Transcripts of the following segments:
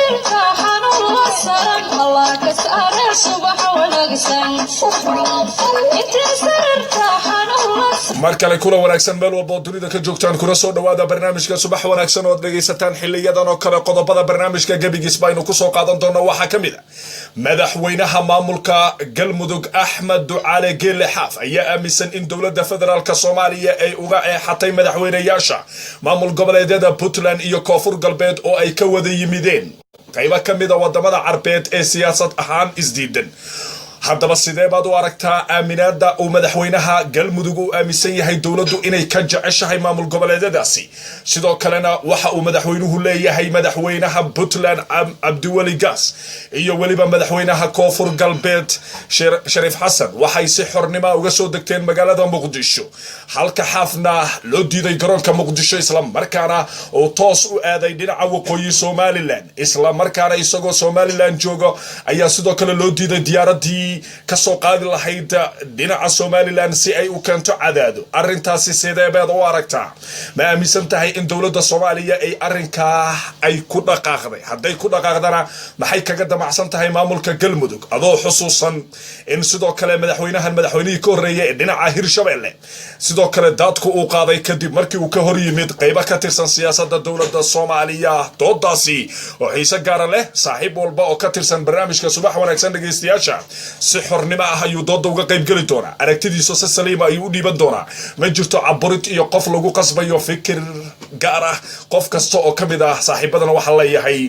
Sariirta xanuun la saran Allah ka saare, subax wanaagsan. Intee sariirta xanuun la Mar kale kula wanaagsan meel walba oo dunida ka joogtaan, kuna soo dhawaada barnaamijka Subax Wanaagsan oo ad dhegaysataan xiliyadan oo kale. Qodobada barnaamijka gebigiis baynu kusoo qaadan doona waxaa ka mid a: madaxweynaha maamulka Galmudug Axmed Ducaale Geelle Xaaf ayaa aaminsan in dowladda federaalka Soomaaliya ay uga eexatay madaxweynayaasha maamul goboleedyada Puntland iyo Koonfur Galbeed oo ay ka wada yimideen qaybo ka mida wadamada Carbeed ee siyaasad ahaan isdiidan. Haddaba, sidee baad u aragtaa aaminaada uu madaxweynaha Galmudug uu aaminsan yahay dowladdu inay ka jeceshahay maamul goboleedyadaasi? Sidoo kalena waxa uu madaxweynuhu leeyahay madaxweynaha Puntland Cabdiweli Gaas iyo weliba madaxweynaha Koonfur Galbeed Shariif Xasan waxay si xornima uga soo degteen magaalada Muqdisho, halka Xaafna loo diiday garoonka Muqdisho, isla markaana uu toos u aaday dhinaca waqooyi Somaliland. Isla markaana isagoo Somaliland joogo ayaa sidoo kale loo diiday diyaaradii kasoo qaadi lahayd dhinaca Somaliland si ay u keento Cadaado. Arrintaasi sidee baad u aragtaa? Ma aaminsan tahay in dowladda Soomaaliya ay arrinkaa ay ku dhaqaaqday? Hadday ku dhaqaaqdana, maxay kaga damacsan tahay maamulka Galmudug, adoo xusuusan in sidoo kale madaxweynahan madaxweynihii ka horreeyay ee dhinaca Hirshabelle sidoo kale daadku uu qaaday kadib markii uu ka hor yimid qaybo ka tirsan siyaasadda dowladda Soomaaliya? Doodaasi oo xiise gaara leh, saaxiib walba oo ka tirsan barnaamijka Subax Wanaagsan dhegaystayaasha si xornimo ah ayuu dooda uga qayb geli doonaa, aragtidiisa si saliima ayuu u dhiiban doonaa. Ma jirto caburid iyo qof lagu qasbayo fikir gaar ah. Qof kasta oo ka mid ah saaxiibadana waxaa leeyahay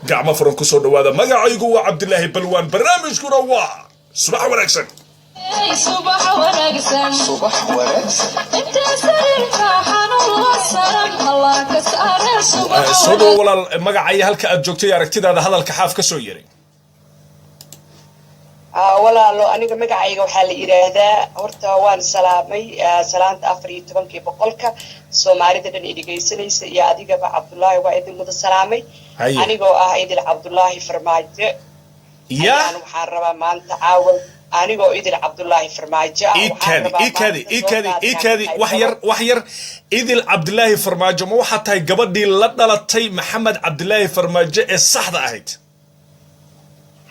gacmo furan kusoo dhawaada. Magacaygu waa Cabdilaahi Balwaan, barnaamijkuna waa Subax Wanaagsan. Subax wanaagsan. Subax wanaagsan. Intee sariirta xanuun la saran Allah ka saare, subax Soo dhowo walaal, magaca iyo halka aad joogtay, aragtidaada hadalka Xaaf ka soo yeray. Walaalo, aniga magacayga waxaa la yidhaahdaa, horta waan salaamay, salaanta 14-kii boqolka Soomaalida dhan i dhegaysanaysa iyo adigaba Cabdullaahi, waa idin wada salaamay. Haye. Anigoo ah Idil Cabdullaahi Farmaajo ya ayaan waxaan rabaa maanta caawa, anigoo Idil Cabdullaahi Farmaajo ah, waxaan Ikadi rabaa ikadi maanta ikadi doodaada ikadi inaan wax yar, wax yar. Idil Cabdilaahi Farmaajo, ma waxaa tahay gabadhii la dhalatay Maxamed Cabdilaahi Farmaajo ee saxda ahayd?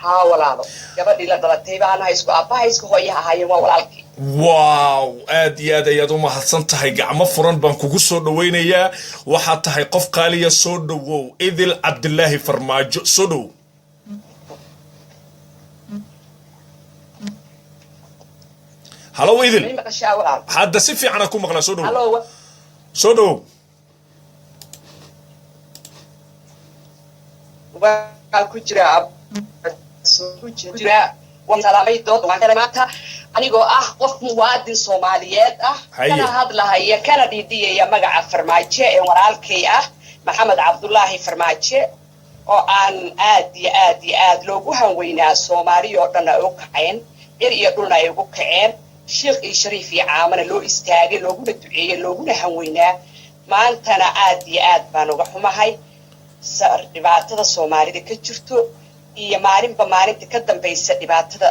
Haa walaalo, gabadhii la dhalatay baan ahay, isku aabbaha isku hooyaha ahaayeen, waa walaalkii. Wow, aad iyo aad ayaad u mahadsan tahay. Gacmo furan baan kugu soo dhawaynayaa. Waxaad tahay qof qaaliya. Soo dhowow, Idil Cabdilaahi Farmaajo, soo dhowow. Halow Idil. May maqashaa, walaal? Hadda si fiicana ku maqlaa, soo dhowow. Halo. Soo dhowow. Waan ku jiraa, ku jiraa. Waan salaamay, dood waan helay maanta anigoo ah qof muwaadin Soomaaliyeed ah, Haye. kana hadlahaya kana dhiidhiyaya magaca Farmaajo ee walaalkay ah Maxamed Cabdullaahi Farmaajo, oo aan aad iyo aad iyo aad loogu hanweynaa, Soomaali oo dhan ay u kaceen, cir iyo dhulna ay ugu kaceen, shiikh iyo shariif iyo caamana loo istaagay, looguna duceeyey, looguna hanweynaa. Maantana aad iyo aad baan uga xumahay dhibaatada Soomaalida ka jirto iyo maalinba maalinta ka dambaysa dhibaatada,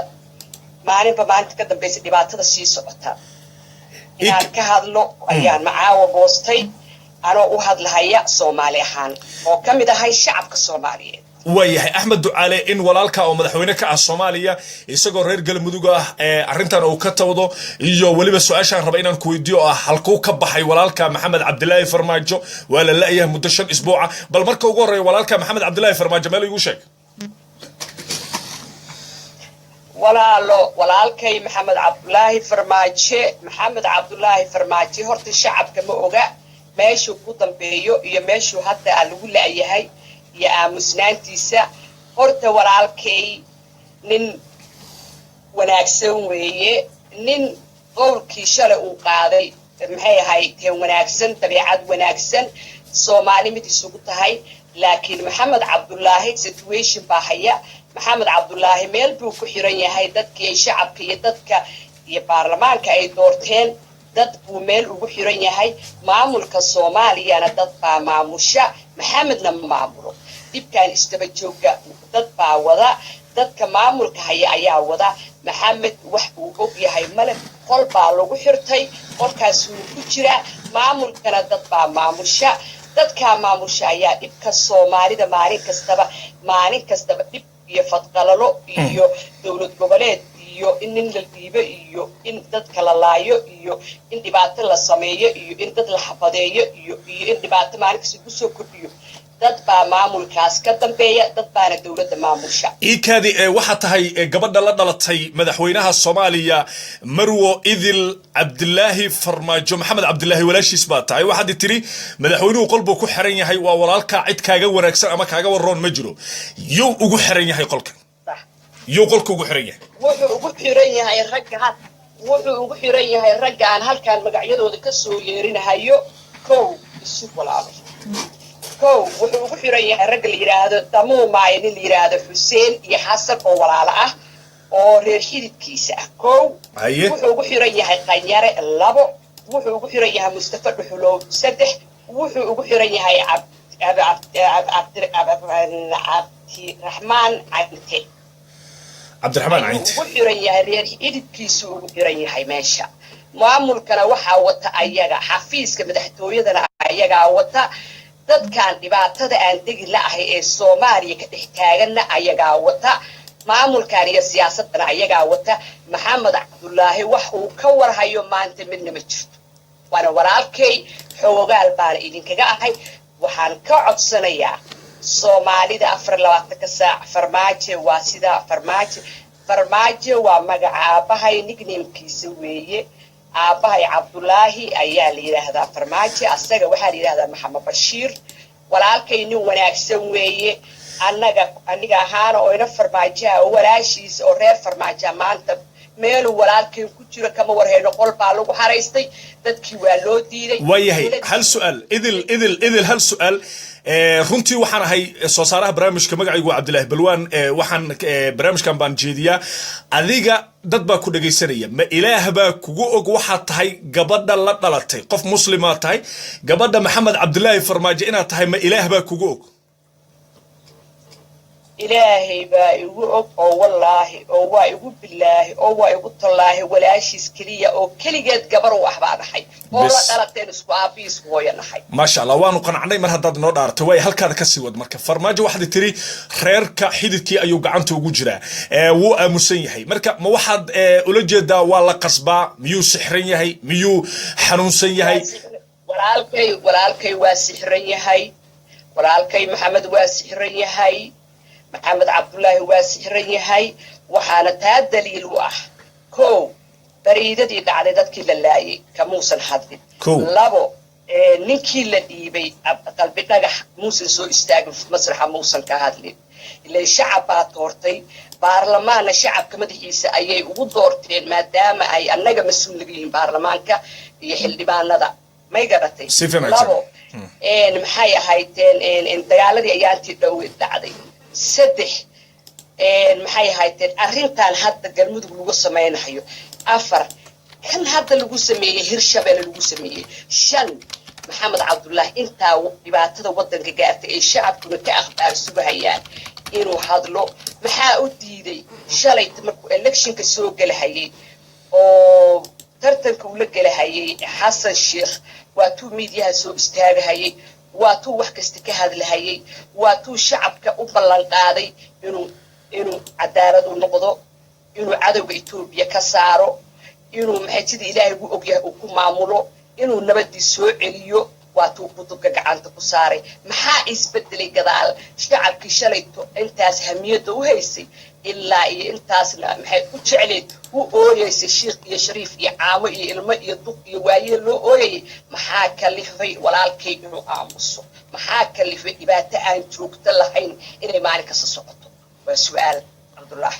maalinba maalinta ka dambaysa dhibaatada sii socota. Inaan ka hadlo ayaan macaawa goostay, anoo u hadlahaya Soomaali ahaan oo ka mid ahay shacabka Soomaaliyeed. Waayahay, Axmed Ducaale, in walaalka oo madaxweyne ka ah Soomaaliya isagoo reer Galmudug ah ee arrintan uu ka tawdo, iyo weliba su-aashaan raba inaan ku weydiiyo oo ah halkuu ka baxay walaalka Maxamed Cabdilaahi Farmaajo? Waa la la'yahay muddo 5 isbuuca. Bal marka ugu horreeya, walaalka Maxamed Cabdilaahi Farmaajo meel igu sheeg. Walaalo, walaalkay Maxamed Cabdulaahi Farmaaje, Maxamed Cabdulaahi Farmaaje horta shacabka ma oga meeshuu ku dambeeyo iyo meeshuu hadda aa lagu la'yahay iyo aamusnaantiisa. Horta walaalkay nin wanaagsan weeye, nin qowlkii shalay uu qaaday maxay ahayd teen wanaagsan, dabeecad wanaagsan, Soomaali mid isugu tahay. Laakiin Maxamed Cabdulaahi situation baa haya. Maxamed Cabdulaahi meel buu ku xiran yahay. Dadkii ay shacabka iyo dadka iyo baarlamaanka ay doorteen dad buu meel ugu xiran yahay. Maamulka Soomaaliyana dad baa maamusha, Maxamedna ma maamulo. Dhibkan isdaba jooga dad baa wada, dadka maamulka haya ayaa wada. Maxamed wax uu og yahay male, qol baa lagu xirtay, qolkaasuu ku jiraa. Maamulkana dad baa maamusha. Dadkaa maamusha ayaa dhibka Soomaalida maalin kastaba dhib iyo fadqalalo iyo dowlad goboleed iyo in nin la dhiibo iyo in dadka la laayo iyo in dhibaato la sameeyo iyo in dad la xabadeeyo iyo in dhibaato maalin kasta lagu soo kordhiyo. Dad baa maamulkaas ka dambeeya, dad baana dowladda maamusha. Iikaadi, ee waxaa tahay gabadha la dhalatay madaxweynaha Soomaaliya, Marwo Idil Cabdilaahi Farmaajo. Maxamed Cabdilaahi walaashiis baa tahay. Waxaad tiri madaxweynuhu qol buu ku xiran yahay. Waa walaalkaa, cid kaaga wanaagsan ama kaaga waroon ma jiro. Yuu ugu xiran yahay qolka? Yuu qolka ugu xiran yahay? Wuxuu ugu xiran yahay ragga aan halkaan magacyadooda ka soo yeerinahayo. Kow, isu walaalo, kow, wuxuu ugu xiran yahay ragga la yidhaahdo Damuumaayo, nin la yidhaahdo Xuseen iyo Xasan oo walaalo ah oo reer xididkiisa ah, kow. Wuxuu ugu xiran yahay Qanyare, labo. Wuxuu ugu xiran yahay Mustafa Dhuxulow, saddex. Wuxuu ugu xiran yahay Cabdiraxmaan Cante. Cabdiraxmaan Caynte. Ugu xiran yahay reer xididkiisu ugu xiran yahay. Meesha maamulkana waxaa wata ayaga, xafiiska madaxtooyadana ayagaa wata, dadkan dhibaatada aan degi la-ahay ee Soomaaliya ka dhex taaganna ayagaa wata, maamulkan iyo siyaasadana ayagaa wata. Maxamed Cabdulaahi wax uu ka warhayo maanta midna ma jirto. Waana walaalkay, xoogaal baana idinkaga ahay. Waxaan ka codsanayaa Soomaalida 24-ka saac Farmaajo waa sidaa. Farmaajo, Farmaajo waa magaca aabbahay, nicknamekiisa weeye. Aabbahay Cabdulaahi ayaa la yidhaahdaa Farmaajo, asaga waxaa la yidhahdaa Maxamed Bashiir. Walaalkay nin wanaagsan weeye. Annaga, aniga ahaana oo ina Farmaajaha oo walaashiisa oo reer Farmaajaha, maanta meeluu walaalkeen ku jiro kama warhayno. Qol baa lagu xaraystay, dadkii waa loo diiday. Waayahay, hal su-aal, Idil, Idil, Idil, hal su-aal. Runtii waxaan ahay soo saaraha barnaamijka, magacaygu waa Cabdilaahi Balwaan. Waxaan barnaamijkan baan jeediyaa. Adiga dad baa ku dhegaysanaya. Ma Ilaah baa kugu og waxaad tahay gabadha la dhalatay? Qof muslimaa tahay. Gabadha Maxamed Cabdilaahi Farmaajo inaad tahay, ma Ilaah baa kugu og? Ilaahay baa igu og, oo wallaahi, oo waa igu bilaahi, oo waa igu tallaahi, walaashiis keliya oo keligeed gabar u ah baa dhahay oo la dhalateen, isku aabbii isku hooyo nahay. Maasha Allah, waanu qanacnay mar haddaad noo dhaartay. Waay, halkaada kasii wad. Marka Farmaajo waxaad tiri reerka xididkii ayuu gacanta ugu jiraa, wuu aamusan yahay. Marka ma waxaad ula jeedaa waa la qasbaa? Miyuu sixran yahay? Miyuu xanuunsan yahay? Walaalkay waa sixran yahay. Walaalkay Maxamed waa sixran yahay. Maxamed Cabdulaahi waa sixran yahay. Waxaana taa daliil u ah, kow, bariidadii dhacday dadkii la laayay kamuusan hadlin. Labo, ninkii la dhiibay Qalbi Dhagax muusan soo istaagin masraxa, muusan ka hadlin. Ilan shacab baa doortay, baarlamaanna shacabka madaxiisa ayay ugu doorteen, maadaama ay annaga mas-uul naga yihiin baarlamaanka iyo xildhibaanada. May garatay? Labo, maxay ahaydeen dagaaladii ayaantii dhow dhacday? Saddex, maxay ahaydeen arrintan hadda Galmudug lagu samaynayo? Afar, kan hadda lagu sameeyey Hirshabelle lagu sameeyey? Shan, Maxamed Cabdullaahi intaa dhibaatada waddanka gaartay ay shacabkuna ka akhbaar sugahayaan inuu hadlo, maxaa u diiday? Shalay markuu electionka soo gelahayay oo tartanka ula gelahayay Xasan Sheikh, waa tuu miidiyaha soo istaagahayay, waa tuu wax kasta ka hadlahayay, waa tuu shacabka u ballan qaaday inuu cadaalad u noqdo, inuu cadowga Etoobiya ka saaro, inuu maxay sidii Ilaahay ugu ogyahay uu ku maamulo, inuu nabadii soo celiyo. Waa tuu kutubka gacanta ku saaray. Maxaa isbedelay gadaal? Shacabkii shalayto intaas hamiyadda u haysay ilaa iyo intaasna maxay u jecleed u ooyaysay, shiikh iyo shariif iyo caamo iyo ilmo iyo duq iyo waayeel loo ooyayay, maxaa kalifay walaalkay inuu aamuso? Maxaa kalifay dhibaato aan joogto lahayn inay maalin kasta socoto? Waa su-aal, Cabdullah.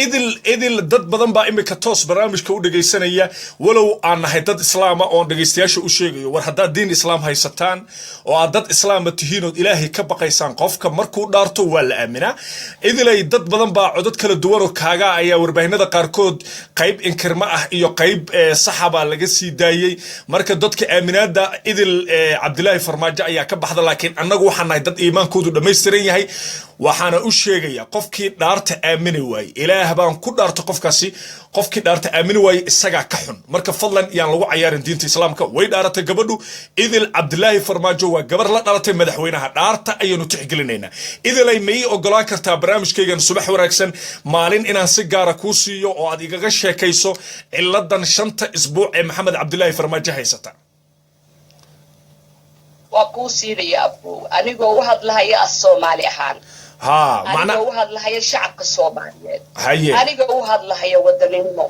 Idil, Idil, dad badan baa imika toos barnaamijka u dhegaysanaya. Walow aan nahay dad islaama oon dhegaystayaasha u sheegayo, war haddaad diin islaam haysataan oo aad dad islaama tihiin ood Ilaahay ka baqaysaan, qofka markuu dhaarto waa la aaminaa. Idilay, dad badan baa codad kala duwan oo kaaga ayaa warbaahinada qaarkood qayb inkirma ah iyo qayb saxa baa laga sii daayey. Marka dadka aaminaada Idil Cabdilaahi Farmaajo ayaa ka baxda, laakiin annagu waxaan nahay dad iimaankoodu dhammaystiran yahay. Waxaana u sheegayaa qofkii dhaarta aamini waayey, Ilaah baan ku dhaarta, qofkaasi, qofkii dhaarta aamini waayey isagaa ka xun. Marka fadlan yaan lagu cayaarin diinta Islaamka. Way dhaaratay gabadhu. Idil Cabdilaahi Farmaajo waa gabar la dhalatay madaxweynaha. Dhaarta ayaynu tixgelinaynaa. Idilay, ma ii ogolaan kartaa barnaamijkaygan Subax Wanaagsan maalin inaan si gaara kuu siiyo oo aad igaga sheekayso ciladan 5-ta isbuuc ee Maxamed Cabdilaahi Farmaajo haysata? Waa kuu siinaya, abow, anigoo u hadlahaya as Soomaali ahaan, macna anigoo u hadlahaya shacabka Soomaaliyeed, anigoo u hadlahaya wadaninimo.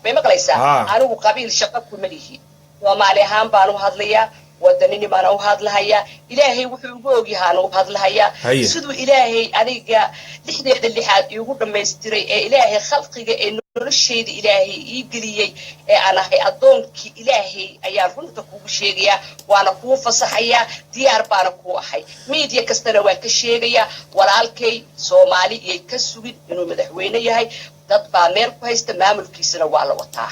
May maqlaysaa? Ha. Anigu qabiil shaqo kuma lihi. Soomaali ahaan baan u hadlayaa, wadaninimana u hadlahayaa, Ilaahay wuxuu ugu ogyahaan u hadlahayaa. Siduu Ilaahay aniga lixdeeda lixaad iigu dhammaystiray ee Ilaahay khalqiga ee nolosheyda Ilaahay ii geliyey ee aan ahay addoonkii Ilaahay ayaan runta kugu sheegayaa, waana kuu fasaxayaa, diyaar baana kuu ahay. Media kastana waan ka sheegayaa. Walaalkay, Soomaali iyay ka sugin inuu madaxweyne yahay. Dad baa meel ku haysta, maamulkiisana waa la wataa.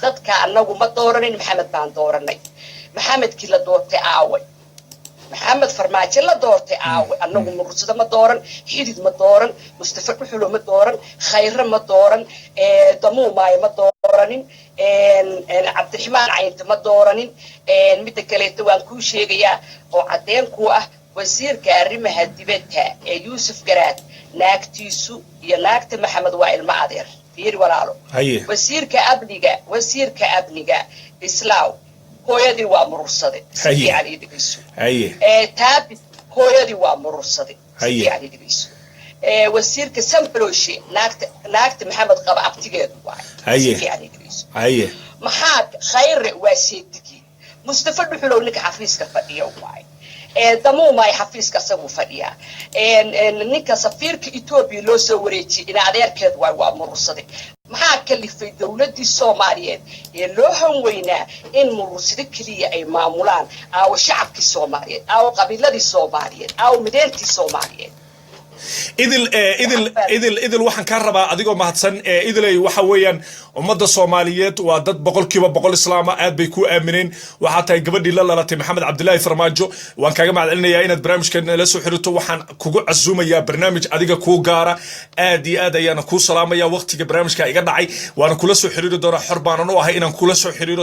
Dadka annagu ma dooranin, Maxamed baan dooranay. Maxamedkii la doortay aaway? Maxamed Farmaajo la doortay aaway? Annagu Murursado ma dooran, Xidid ma dooran, Mustafa Dhuxulo ma dooran, Khayre ma dooran, Damuumaayo ma dooranin, Cabdiraxmaan Caynta ma dooranin. Midda kaleeto waan kuu sheegayaa oo caddeen kuu ah, wasiirka arrimaha dibadda ee Yuusuf Garaad naagtiisu iyo naagta Maxamed waa ilmo adeer. Fiiri, walaalo. Wasiirka amniga Islaaw hooyadii waa Murursade. Si fiican ii dhegeyso. Taabit hooyadii waa Murursade. Si fiican ii dhegeyso. Wasiirka Sambaloshe naagta Maxamed qaba abtigeedu waay. Si fiican ii dhegeyso. Maxaa Khayre waa seedigii. Mustafa Dhuxulow ninka xafiiska fadhiya waay. Damuumay xafiiska asaguu fadhiyaa. Ninka safiirka Etoobiya loo soo wareejiyey ina adeerkeed waay, waa Murursade. Maxaa kalifay dowladdii Soomaaliyeed ee loo hanweynaa in Murursado keliya ay maamulaan? Aawo shacabkii Soomaaliyeed? Aawo qabiiladii Soomaaliyeed? Aawo mideentii Soomaaliyeed? Idil, Idil, Idil, Idil, waxaan kaa rabaa adigoo mahadsan, Idilay, waxa weeyaan ummadda Soomaaliyeed waa dad 100% Islaama, aad bay ku aamineen. Waxaa tahay gabadhii la lalatay Maxamed Cabdilaahi Farmaajo. Waan kaaga mahad celinayaa inaad barnaamijkan la soo xiriirto. Waxaan kugu casuumayaa barnaamij adiga kuu gaara. Aad iyo aad ayaana kuu salaamaya. Waqtiga barnaamijka iga dhacay, waana kula soo xiriiri doonaa. Xor baanan u ahay inaan kula soo xiriiro.